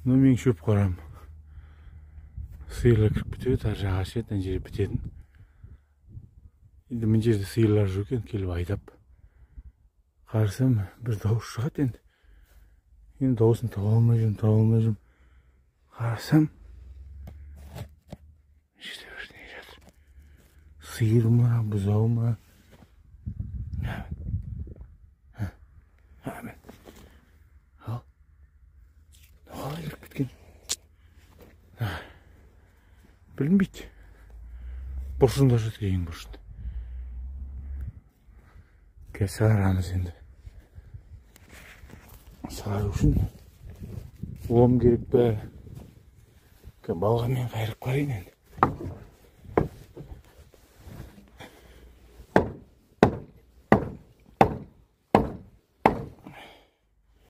Мынау менің шөп қорам. Сиырлар кіріп кетеді, ар жағы ашады, ана жері бітетін. Енді мына жерде сиырлар жүр екен, келіп айдап. Қарасам, бір дауыс шығады енді. Енді дауысын таба алмай жүрмін, таба алмай жүрмін. Қарасам, мына жерде бірдеңе жатыр. Сиыр ма, бұзау ма? Әмин. Ал. Қалай кіріп кеткен? Білінбейді. Бұрышында жатыр, ең бұрышында. Қазір шығарамыз енді. Шығару үшін лом керек пе? Балғамен қайырып қарайын енді.